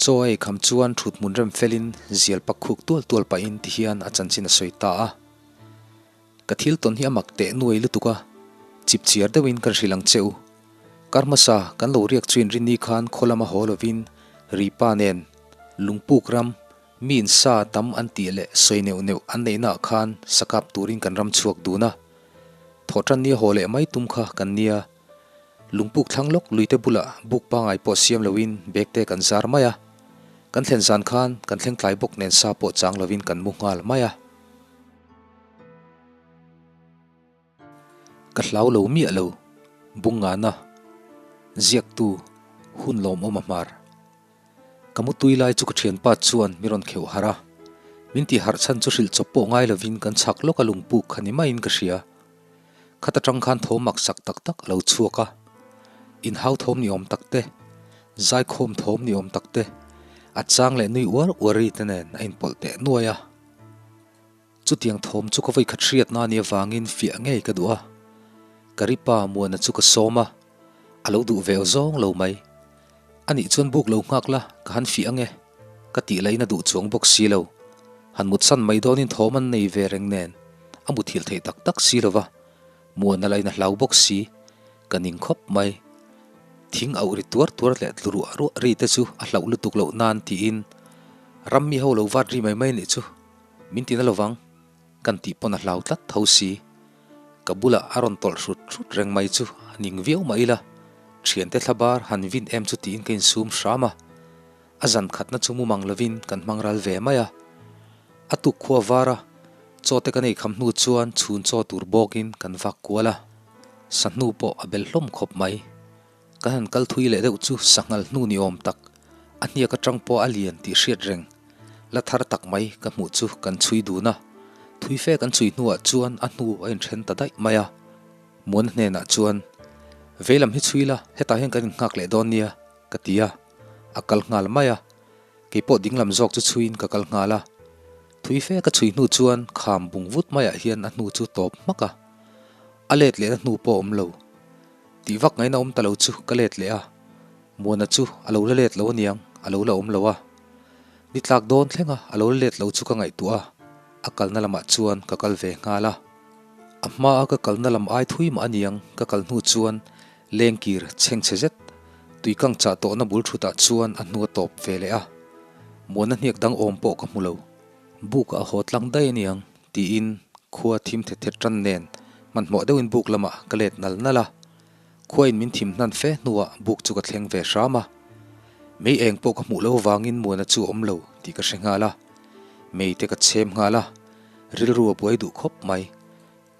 Chaw a eikham chuan thuthmun rem felin zial pak khuk tual tual pahin tihian a chanchin a sawi ta a. Ka thil tawn hi a mak teh nuai lutuk a, chip chiar deuhin kan hrilh ang che u. Kar hmasa kan lo riak chu inrinni khan khaw lama haw lovin Ripa nen Lungpuk ram mi in sa tam an tih leh sawi neuh neuh an neihnaah khan sakap turin kan ram chhuak dun a. Thawhtanni a haw leh mai tum kha kan nia. Lungpuk thlang lawk luite bulah buk pangai pawh siam loin bag te kan zar mai a. Kan thlen zan khan kan thleng tlai bawk nen sa pawh chang lovin kan mu nghal mai a. Ka hlau lo miah lo, Bungngana, ziaktu, hun lawmawm a hmar. Ka mutui lai chu ka thianpa chuan mi rawn kheuh harh a, min tih harh chhan chu hrilh chawp pawh ngai lovin kan chhak lawk a lungpuk kha ni maiin ka hria. Khat atang khan thawm mak sak tak tak a lo chhuak a, inhau thawm ni awm tak te, zaikhawm thawm ni awm tak te, a chang leh nui uar uar ri te nen a inpawlh teh nuai a. Chutiang thawm chu ka vawikhat hriatna a nih avangin fiah ngei ka duh a, ka ripa Muana chu ka sawm a, a lo duh ve zawng lo mai. Anih chuan buk lo nghak la, ka han fiah ange, ka tih lain a duh chuang bawk si lo. Han mutsan mai dawnin thawm an nei ve reng nen, a muthilh theih tak tak si lo va, Muana lain a hlau bawk si, ka ning khawp mai. Thing auh ri tuar tuar leh tlu ruah ruah ri te chu a hlauh lutuk loh nan tiin ram mi ho lo vat ri mai mai nih chu. Min tina lovang, kan tih pawn a hlau tlat tho si. Ka bulah a rawn tawlh hrut hrut reng mai chu a ning viau mah ila, thiante thlabar han vin em chu tiin ka insum hram a. A zan khatna chu mumang lovin kan hmang ral ve mai a. A tuk khua var a, chaw te kan ei kham hnu chuan chhun chaw tur bawkin kan vak kual a. Sahnu pawh a bel hlawm khawp mai. Kan han kal thui leh deuh chu sanghal hnu ni awm tak, a hniak atang pawh a lian tih hriat reng, la thar tak mai ka hmuh chu kan chhui dun a. Thui fe kan chhui hnuah chuan a hnu a inthen ta daih mai a. Muana hnenah chuan, Veilam hi chhui la, hetah hian kan innghak leh dawn nia, ka ti a. A kal nghal mai a. Keipawh dinglam zawk chu chhuiin ka kal nghal a. Thui fe ka chhui hnu chuan kham bung vut maiah hian a hnu chu tawp hmak a. A let lehna hnu pawh a awm lo. Tih vak ngaihna awm ta lo chu ka let leh a, Muana chu a lo la let lo aniang, a lo la awm lo a. Ni tlak dawn thleng a, a lo la let lo chu ka ngaihtuah a, a kalna lamah chuan ka kal ve nghal a. A hma a ka kalna lam ai thui mah aniang ka kal hnu chuan lengkir chhengchhe zet tuikang chah tawhna bul thutah chuan a hnu a tawp ve leh a, Muana hniak dang awm pawh ka hmu lo. Buk a haw tlang daih aniang tiin khua thim thet thet tan nen hmanhmawh deuhin buk lamah ka let nal nal a, khuain min thim hnan fe hnuah buk chu ka thleng ve hram a. Mei eng pawh ka hmuh lo vangin Muana chu a awm lo tih ka hre nghal a, mei te ka chhem nghal a, rilru a buai duh khawp mai.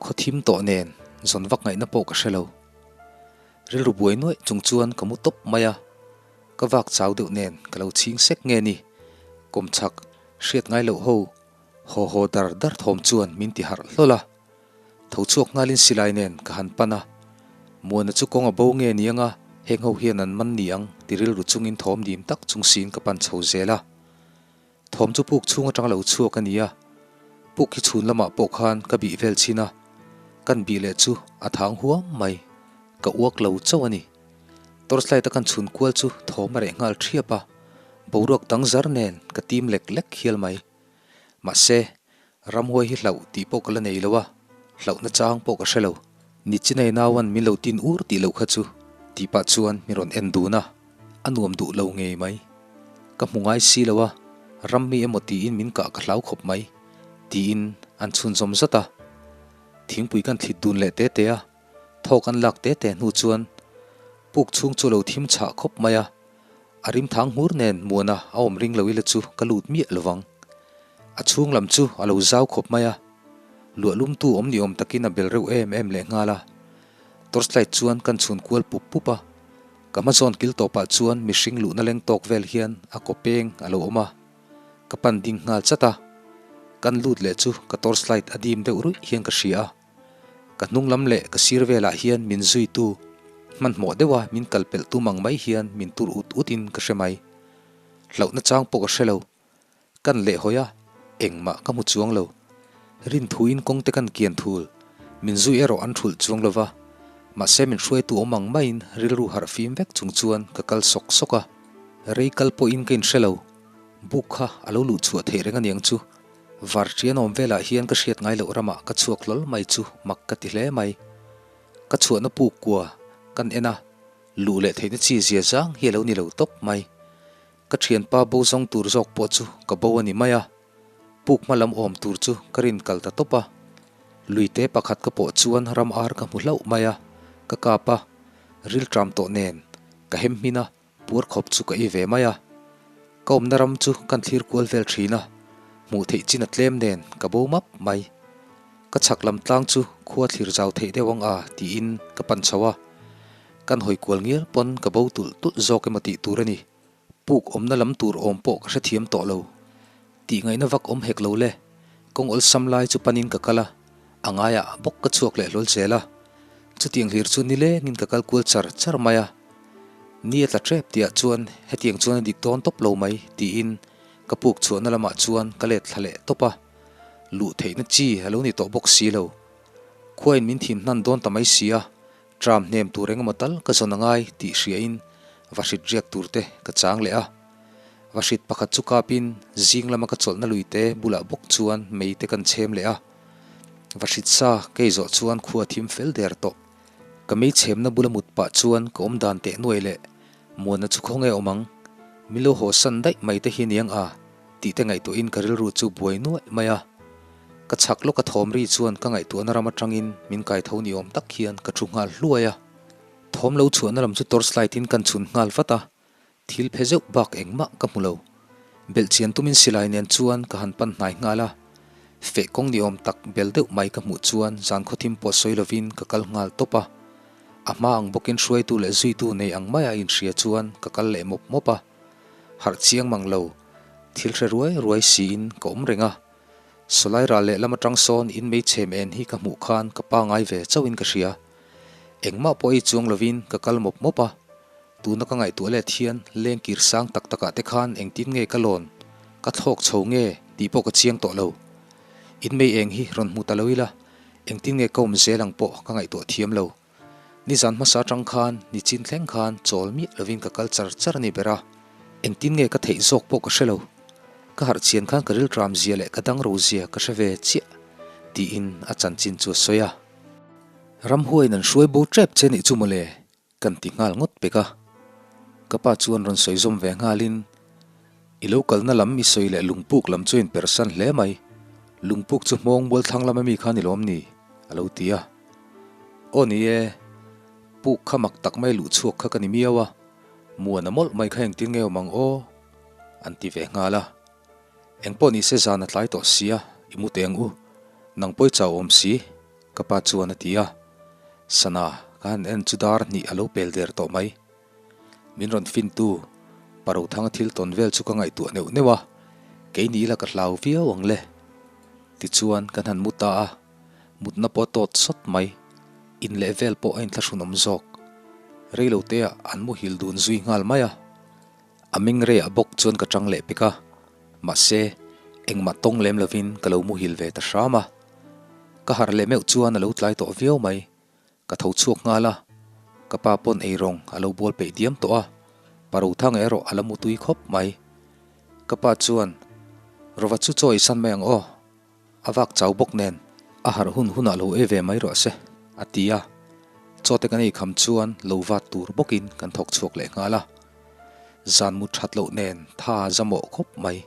Khaw thim tawh nen zawn vak ngaihna pawh ka hre lo. Rilru buai nuaih chung chuan ka mu tawp mai a, ka vak chau deuh nen ka lo chhing sek nge ni, kawmchhak hriat ngai loh ho Haw haw dar dar thawm chuan min ti harh hlawl a, tho chhuak nghalin silai nen ka han pan a, Muana chu kawng a bo nge ni anga heng ho hian an man ni ang ti rilru chungin thawm dim tak chung siin ka pan chho zel a. Thawm chu puk chhung atang lo chhuak a ni a, puk hi chhun lamah pawh khan ka bih vel chhin a, kan bih leh chu a thang huam mai, ka uak lo chauh a ni. Torchlight a kan chhun kual chu thawm a reh nghal thiap a, boruak dang zar nen ka tim lek lek hial mai. Mahse, ramhuai hi hlauh tih pawh ka la nei lo a, hlauhna chang pawh ka hre lo. Nichinai nauan min lo tin ur tih loh kha chu tih pah chuan min rawn en dun a, a nuam duh lo ngei mai. Ka hmu ngai si lo a, ram mi emaw tiin min kah ka hlau khawp mai, tiin an chhunzawm zat a. Thingpui kan thlit dun leh te te a, thawk an lak te te hnu chuan puk chhung chu a lo thim chhah khawp mai a. A rim thang hmur nen Muana a awm ring lo ila chu ka lut miah lovang. A chhung lam chu a lo zau khawp mai a, luah lumtu awm ni awm takin a bel reuh em em leh nghal a. Torchlight chuan kan chhun kual pup pup a, ka hmazawn kil tawpah chuan mihring luhna leng tawk vel hian a kaw peng a lo awm a, ka pan ding nghal chat a. Kan lut leh chu ka torchlight a dim deuh ruih hian ka hria a. Ka hnung lam leh ka sir velah hian min zuitu, hmanhmawh deuha min kal pelh tum ang mai hian min tur ut utin ka hre mai. Hlauhna chang pawh ka hre lo. Kan lehhawi a, engmah ka hmu chuang lo. Rinthuin kawngte kan kian thul, min zui erawh an thulh chuang lo va, mahse min hruaitu awm ang maiin rilru harh fim vek chung chuan ka kal sawk sawk a. Rei kal pawhin ka inhre lo. Buk kha a lo luh chhuah theih reng aniang chu. Varṭian awm velah hian ka hriat ngai loh ramah ka chhuak hlawl mai chu mak ka ti hle mai. Ka chhuahna puk kua kan en a, luh leh theihna chi zia zang hi a lo ni lo tawp mai. Ka thianpa bo zawng tur zawk pawh chu ka bo a ni mai a, puk hma lam awm tur chu ka rin kal ta tawp a. Luite pakhat ka pawh chuan ram ar ka hmu hlauh mai a, ka kap a, rilṭam tawh nen ka hem hmin a, puar khawp chu ka ei ve mai a. Ka awmna ram chu kan thlir kual vel thin a, hmuh theih chin a tlem nen ka bo map mai. Ka chhak lam tlang chu khua thlir zau theih deuh ang a tiin ka pan chho a, kan hawi kual ngial pawn ka bo tulh tulh zawk emaw tih tur a ni. Puk awmna lam tur awm pawh ka hrethiam tawh lo. Tih ngaihna vak awm hek lo le. Kawng awlsam lai chu panin ka kal a, a ngaiah bawk ka chhuak leh hlawl zel a. Chutiang hlir chu nilengin ka kal kual char char mai a. Ni a tla tep tihah chuan hetiang chuan a dik dawn tawp lo mai tiin ka puk chhuahna lamah chuan ka let thla leh tawp a. Luh theihna chi a lo ni tawh bawk si lo. Khuain min thim hnan dawn ta mai si a, Tram hnem tur engemaw tal ka zawn a ngai tih hriain vahrit riak tur te ka chang leh a. Vahrit pakhat chu kapin zing lama ka chawlhna lui te bulah bawk chuan mei te kan chhem leh a. Vahrit sa kei zawh chuan khua thim fel der tawh. Ka mei chhemna bula mut pah chuan ka awm dan teh nuai leh muanna chu khawnge awm ang? Min lo haw san daih mai te hi niang a tih te ngaihtuahin ka rilru chu buai nuaih mai a. Ka chhak lawk a thawm ri chuan ka ngaihtuahna ram atangin min kai tho ni awm tak hian ka thu nghal hluai a. Thawm lo chhuahna lam chu torch light in kan chhun nghal vat a, thil phe zeuh bak engmah ka hmu lo. Belhchian tumin silai nen chuan ka han pan hnai nghal a, feh kawng ni awm tak bel deuh mai ka hmuh chuan zan khawthim pawh sawi lovin ka kal nghal tawp a. A hma ang bawkin hruaitu leh zuitu nei ang maia inhria chuan ka kal leh mawp mawp a. Harh chiang mang lo, thil hre ruai ruai siin ka awm reng a. Sawlai ral lehlam atang sawn in meichhem en hi ka hmuh khan ka pangai ve chauhin ka hria. Engmah pawh ei chuang lovin ka kal mawp mawp a, tuna ka ngaihtuah let hian lengkir sang tak takah te khan engtin nge ka lawn, ka thlawk chho nge tih pawh ka chiang tawh lo. In mei eng hi rawn hmu ta lo ila, engtin nge ka awm zel ang pawh ka ngaihtuah thiam lo. Nizan hmasa atang khan nichin thleng khan chawl miah lovin ka kal char char a ni ber a, engtin nge ka theih zawk pawh ka hre lo. Ka harh chian khan ka rilṭam zia leh ka dangro zia ka hre ve chiah, tiin a chanchin chu a sawi a. Ramhuaiin an hruai bo ṭep che nih chu mawle, kan ti nghal ngawt pek a. Ka pa chuan rawn sawi zawm ve nghalin, I lo kalna lam i sawi leh lungpuk lam chu a inpersan hle mai. Lungpuk chu hmawng mual thlang lam ami kha ni lawm ni? a lo ti a. Aw ni e, puk kha mak tak mai luh chhuak kha ka ni miau a, muan a mawlh mai kha engtin nge awm ang aw? an ti ve nghal a. Engpawh ni se zan a tlai tawh sia, i mu teh ang u, nang pawi chau awm si, ka pa chuan a ti a. Sana, ka han en chu dar hnih a lo pel der tawh mai. Min rawn fintu Parothanga thil tawn vel chu ka ngaihtuah neuh neuh a, kei ni ila ka hlau viau ang le. Tichuan kan han mu ta a, mutna pawh a tawt sawt mai, in leh vel pawh a inthlahrunawm zawk. Reiloteah an muhil dun zui nghal mai a, a meng reiah bawk chuan ka tang leh pek a, mahse engmah tawng lem lovin ka lo muhil ve ta hram a. Ka harh leh meuh chuan a lo tlai tawh viau mai. Ka tho chhuak nghal a, ka pa pawn eirawng a lo bual peih diam tawh a, Parothanga erawh a la mu tui khawp mai. Ka pa chuan, Rova chu chaw i san mai ang aw, a vak chau bawk nen, a harh hun hunah lo ei ve mai rawh se, a ti a. Chaw te kan ei kham chuan lo vat tur bawkin kan thawk chhuak leh nghal a. Zan mut that loh nen tha a zamawh khawp mai.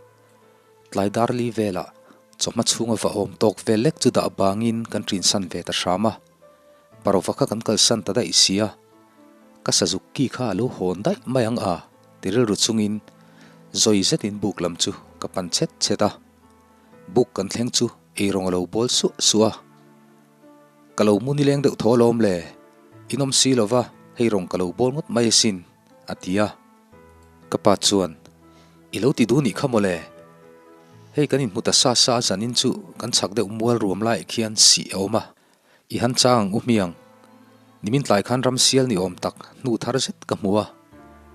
Tlai dar li velah chawhma chhunga va awm tawk vel lek chu dah bangin kan ṭinsan ve ta hram a. Parova kha kan kalsan ta daih sia, ka sazuk ki kha a lo hawn daih mai ang a ti rilru chungin zawi zetin buk lam chu ka pan chhet chhet a. Buk kan thleng chu eirawng a lo bawl suah suah a. Ka lo mu nileng deuh thaw alawm le, in awm si lova hei rawng ka lo bawl ngawt mai asin, a ti a. Ka pa chuan, I lo ti duh nih kha mawle, hei kan inhmu ta sa sa a zanin chu kan chhak deuh mual ruam laiah khian sih a awm a, I han chang ang u hmiang. Nimin tlai khan ram sial ni awm tak hnu thar zet ka hmu a,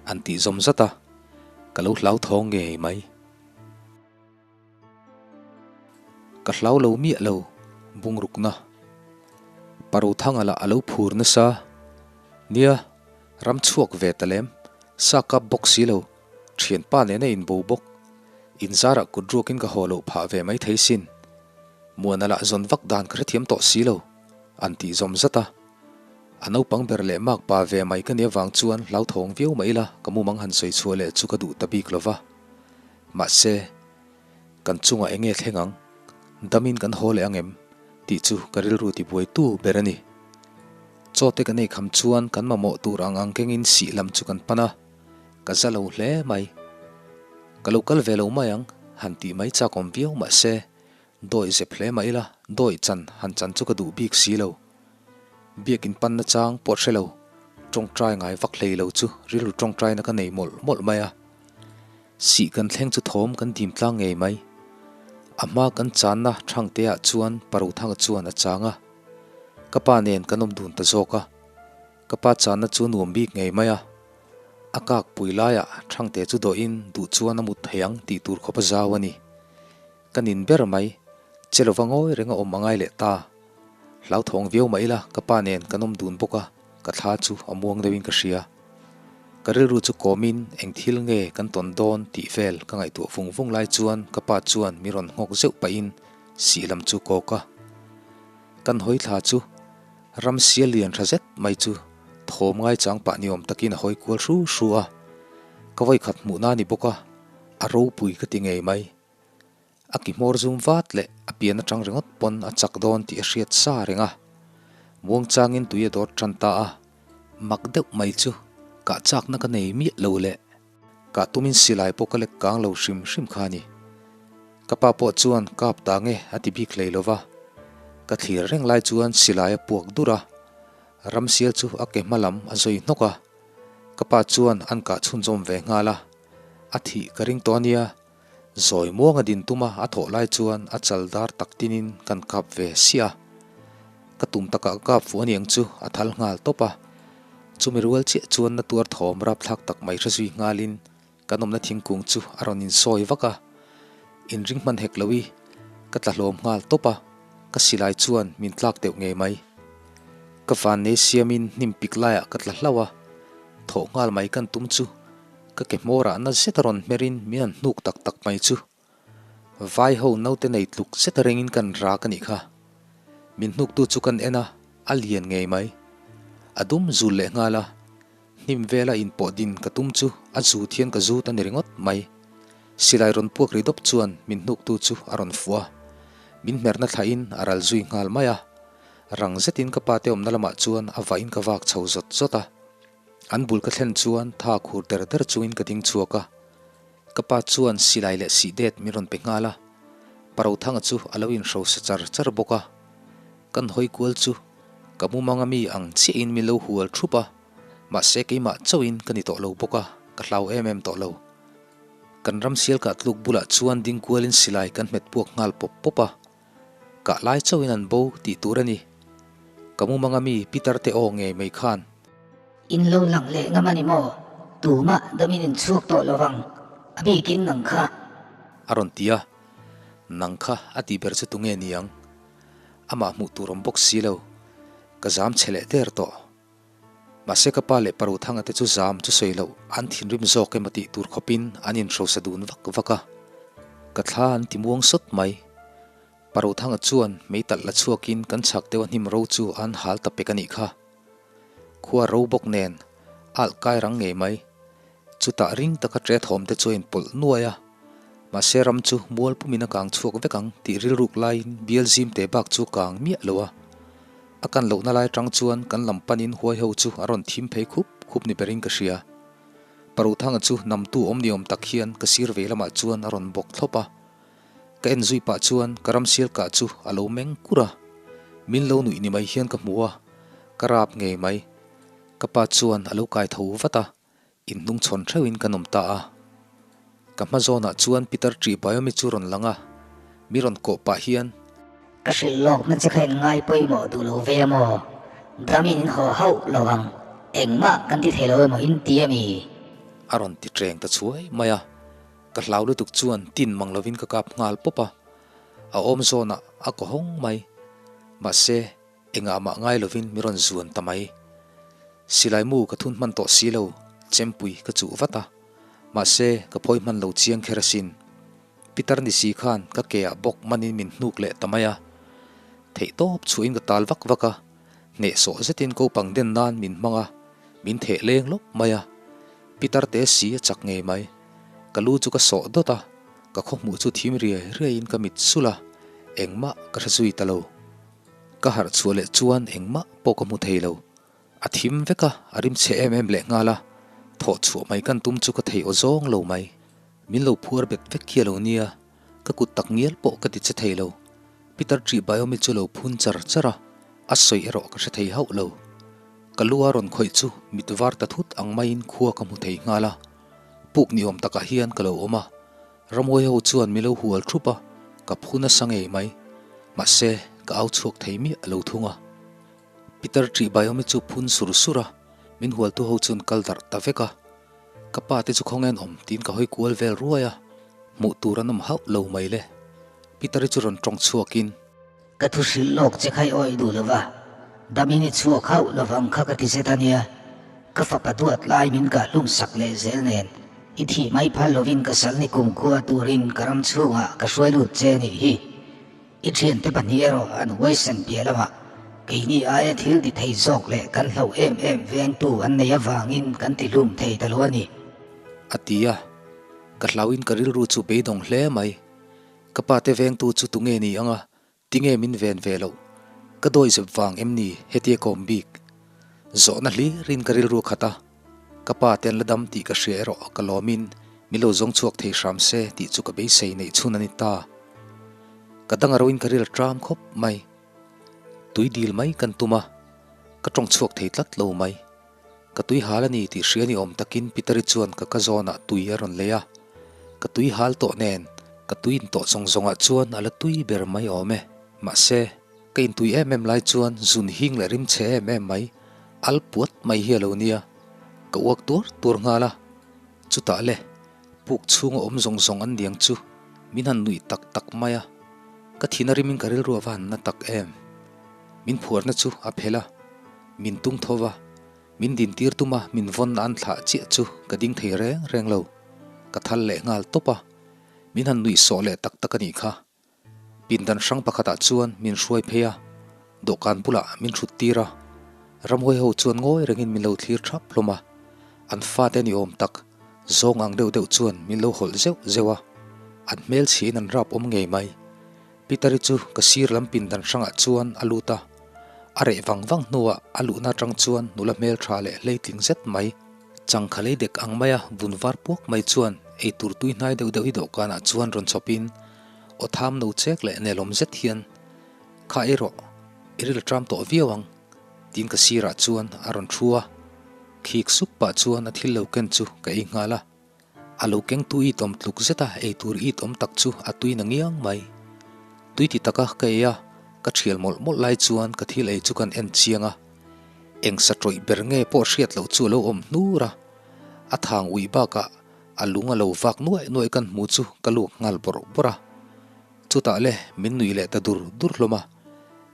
an tih zawm zat a, ka lo hlau thawng ngei mai. Ka hlau lo miah lo, bungrukna. Parothanga lah a lo phur nasa. Nia, ram chhuak ve ta lem, sa kap bawk si lo. Thianpa nena inbo bawk. Inzarah kut ruakin ka haw loh phah ve mai thei sin. Muana lah zawn vak dan ka hrethiam tawh si lo, an tih zawm zat a. A naupang ber leh mak pa ve mai ka nih avang chuan hlauthawng viau mah ila ka mumang han sawi chhuah leh chu ka duh ta bik lo va. Mahse, kan chungah eng nge thleng ang? Damin kan haw leh ang em? tih chu ka rilru tibuaitu ber a ni. Chaw te kan ei kham chuan kan mamawh tur ang ang kengin sih lam chu kan pan a, ka za lo hle mai. Ka lo kal ve lo mai ang, han tih mai chak awm viau mahse, Dawi zep hle mah ila, dawi chan han chan chu ka duh bik si lo. Biakin panna chang pawh hre lo, tawngtai ngai vak hlei lo chu rilru tawngtaina ka nei mawlh mawlh mai a. Sih kan thleng chu thawm kan dim tlang ngei mai. A hma kan channa Thangtea chuan Parothanga chuan a chang a. Ka pa nen kan awm dun ta zawk a. Ka pa channa chu nuam bik ngei mai a. A kak pui laiah Thangtea chu dawhin duh chuan a mut thei ang tih tur khawp a zau a ni. Ka nin ber mai, che lova ngawi reng a awm a ngai leh ta. Hlauthawng viau mah ila ka pa nen kan awm dun bawk a, ka thla chu a muang deuhin ka hria. Ka rilru chu kawmin eng thil nge kan tawn dawn tih vel ka ngaihtuah vung vung lai chuan ka pa chuan mi rawn nghawk zeuh pahin sih lam chu kawk a. Kan hawi thla chu ram sial lian tha zet mai chu thawm ngaichang pah ni awm takin a hawi kual hru hru a. Ka vawikhat hmuhna a ni bawk a, a ropui ka ti ngei mai. A ki hmawr zum vat leh a pian atang ringawt pawn a chak dawn tih a hriat sa reng a. Muangchangin tui a dawt tan ta a, mak deuh mai chu kah chakna ka nei miah lo leh kah tumin silai pawh ka lek kang lo hrim hrim kha a ni. Ka pa pawh chuan kap ta nge a ti bik hlei lo va, ka thlir reng lai chuan silai a puak dur a, ramsial chu a ke hma lam a zawi hnawk a, ka pa chuan an kah chhunzawm ve nghal a, a thih ka ring tawh a nia. Zawi muanga din tuma a thawh lai chuan a chal dar tak tinin kan kap ve siah a. Ka tum takah ka kap fuh aniang chu a thal nghal tawp a. Chumi rual chiah chuan na tuar thawm rapthlak tak mai hre zui nghalin kan awmna thingkung chu a rawn insawi vak a. Inring hman hek lo i ka tla hlawm nghal tawp a, ka silai chuan min tlak deuh ngei mai. Ka vannei siamin hnim pik laiah ka tla hlauh a, thawh nghal mai kan tum chu Ka ke hmawrah na zet a rawn hmerin min han hnuk tak tak mai chu. Vai ho naute nei tluk zet a rengin kan rak a nih kha. Min hnuktu chu kan en a, a lian ngei mai. A dum zul leh nghal a, hnim vela inpawh din ka tum chu a zut hian ka zut a ni ringawt mai. Silai rawn puak ri dawp chuan min hnuktu chu a rawn fuh a, min hmerna thlahin a ral zui nghal mai a. Rang zetin ka pate awmna lamah chuan a vahin ka vak chho zawt zawt a. An bul ka thlen chuan tha khur der der chungin ka ding chhuak a, ka pa chuan silai leh sih det min rawn pe nghal a, Parothanga chu a lo inhrosa char char bawk a, kan hawi kual chu ka mumanga mi ang chiahin min lo hual thup a, mahse keimah chauhin ka ni tawh lo bawk a, ka hlau em em tawh lo. Kan ram sial kah tluk bulah chuan ding kualin silai kan hmet puak nghal pawp pawp a. Kah lai chauhin an bo tih tur a ni. Ka mumanga mi Peter te aw ngei mai khan. In lo lang leh ngam a ni maw? Tumah damin in chhuak tawh lo vang, a bikin nang kha. A rawn ti a, nang kha a tih ber chu tunge ni ang? Amah hmuh tur awm bawk si lo, ka zam chhe leh der tawh. Mahse ka pa leh Paruthanga te chu zam chu sawi loh an thinrim zawk emaw tih tur khawpin an inhrosa dun vak vak a. Ka thla an ti muang sawt mai. Paruthanga chuan meitalh la chhuakin kan chhak deuh a hnim ro chu an hal ta pek a nih kha. Khua ro bawk nen alh kai rang ngei mai. Chutah ring taka ṭe thawm te chu a inpawlh nuai a. Mahse ram chu mual pumin a kang chhuak vek ang tih rilruk laiin bial zim te bak chu kang miah lo a. A kan lohna lai atang chuan kan lam panin huai ho chu a rawn thim phei khup khup ni berin ka hria. Paruthanga chu namtu awm ni awm tak hian ka sir vei lamah chuan a rawn bawk thlawp a. Ka en zui pah chuan ka ramsial kah chu a lo meng kur a. Min lo nuih ni mai hian ka hmu a, ka rap ngei mai. Ka pa chuan a lo kai tho vat a. Inhnung chhawn theuhin kan awm ta a. Ka hma zawnah chuan Peter ṭih Bayomi chu rawn lang a, mi rawn kawh pah hian. Ka hrilh lawkna che kha in ngai pawimawh duh lo ve amaw? Damin in haw hauh lo ang, engmah kan ti thei lo emaw in ti a mi? A rawn ti ṭeng ta chhuai mai a, ka hlau lutuk chuan tin mang lovin ka kap nghal pawp a, a awm zawnah a kaw hawng mai. Mahse. Engah mah ngai lovin mi rawn zuan ta mai. Silai mu ka thun hman tawh si lo, chempui ka chuh vat a. Mahse, ka phawi hman lo chiang kher asin. Pitar ni si khan ka ke ah bawk manin min hnuk leh ta mai a. Theih tawp chhuahin ka tal vak vak a, hnehsawh zetin kopang den nan min hmang a, min theh leng lawp mai a. Pitar te si a chak ngei mai. Ka lu chu ka sawh dawt a, ka khawhmuh chu thim riai riaiin ka mit sulh a, engmah ka hre zui ta lo. Ka harh chhuah leh chuan engmah pawh ka hmu thei lo. A thim vek a, a rim chhe em em leh nghal a, thawh chhuah mai kan tum chu ka thei aw zawng lo mai. Min lo phuar bet vek khi a lo nia, ka kut tak ngial pawh ka ti che thei lo. Peter ṭih Baiomi chu lo phun char char a, a sawi erawh ka hre thei hauh lo. Ka lu a rawn khawih chu mit var ta thut ang maiin khua ka hmu thei nghal a, puk ni awm takah hian ka lo awm a, Ramhuai ho chuan min lo hual thup a, ka phu nasa ngei mai. Mahse, ka au chhuak thei miah lo thung a. Peter ṭih Baiomi chu phun sur sur a, min hualtu ho chuan kal darh ta vek a. Ka pa te chu khawnge an awm tiin ka hawi kual vel ruai a, hmuh tur an awm hauh lo mai le. Peter-i chu rawn tawng chhuakin. Ka thu hrilh lawk che kha i awih duh lo va, damin i chhuak hauh lovang kha ka ti zet a nia. Ka fapa duat lai min kah hlum sak leh zel nen, i thih mai phal lovin ka sal ni kumkhua turin ka ram chhungah ka hruai lut che a nih hi. I thiante pahnih erawh an huaisen piah lamah keini aia thil ti thei zawk leh kan hlauh em em vengtu an nei avangin kan ti hlum thei ta lo a ni. A ti a, ka hlauhin ka rilru chu beidawng hle mai. Ka pate vengtu chu tunge ni anga tinge min ven ve loh? Ka dawi zep vang em ni hetia ka awm bik? Zawhna hlirin ka rilru a khat a, ka pa te an la dam tih ka hria erawh ka lawmin min lo zawng chhuak thei hram se tih chu ka beisei neih chhun a ni ta. Ka dang a roin ka ril a ṭam khawp mai. Tui dil mai kan tum a, ka ṭawng chhuak thei tlat lo mai. Ka tui hal a ni tih hria ni awm takin Peter-i chuan ka ka zawnah tui a rawn lei a. Ka tui hal tawh nen, ka tui in tawh zawng zawngah chuan a la tui ber mai awm e. Mahse, ka intui em em lai chuan zun hing leh rim chhe em em mai, al puat mai hi a lo nia. Ka uak tuar tuar nghal a. Chutah le, puk chhunga awm zawng zawng an niang chu min han nuih tak tak mai a. Ka thin a rimin ka rilru a va han na tak em. Min phuarna chu a phelh a. Min tung tho va, min dintir tum a min vawn an thlah chiah chu ka ding thei reng reng lo. Ka thal leh nghal tawp a, min han nuih sawh leh tak tak a nih kha. Pindan hrang pakhatah chuan min hruai phei a, dawhkan bulah min thut tir a. Ramhuai ho chuan ngawi rengin min lo thlir thap hlawm a, an fate ni awm tak zawng ang deuh deuh chuan min lo hawlh zeuh zeuh a, an hmelchhiain an rap awm ngei mai. Peter-i chu ka sir lam pindan hrangah chuan a lut a, a reh vang vang hnuah a luhna atang chuan nula hmeltha leh hleitling zet mai, changkha lei dek ang maia vun var puak mai chuan eitur tui hnai deuh deuh hi dawhkanah chuan rawn chhawpin aw tham no chek leh nelawm zet hian, Kha ei rawh, i ril ṭam tawh viau ang, tiin ka sirah chuan a rawn thu a, khik sup pah chuan a thil lo ken chu ka ei nghal a. A lo kengtu it awm tluk zeta eitur it awm tak chu a tui na ngiang mai. Tui ti taka ka ei a, ka thial mawlh mawlh lai chuan ka thil ei chu kan en chiang a. Eng sa tawih ber nge pawh hriat loh chu a lo awm hnur a. A thang uih bakah a lung a lo vak nuaih nuaih kan hmu chu ka luak nghal bawrh bawrh a. Chutah le min nuih leh ta dur dur hlawm a,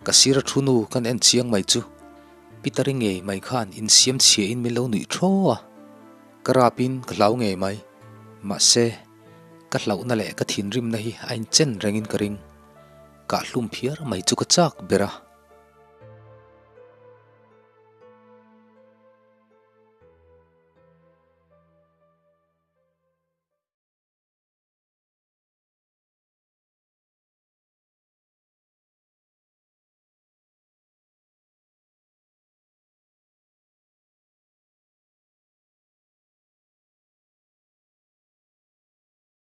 ka sir a thu nu kan en chiang mai chu Peter-i ngei mai khan insiam chhia in min lo nuih thaw a, ka rap in ka hlau ngei mai, mahse ka hlauhna leh ka thinrimna hi a inchen reng in ka ring, kah hlum phiar mai chu ka chak ber a.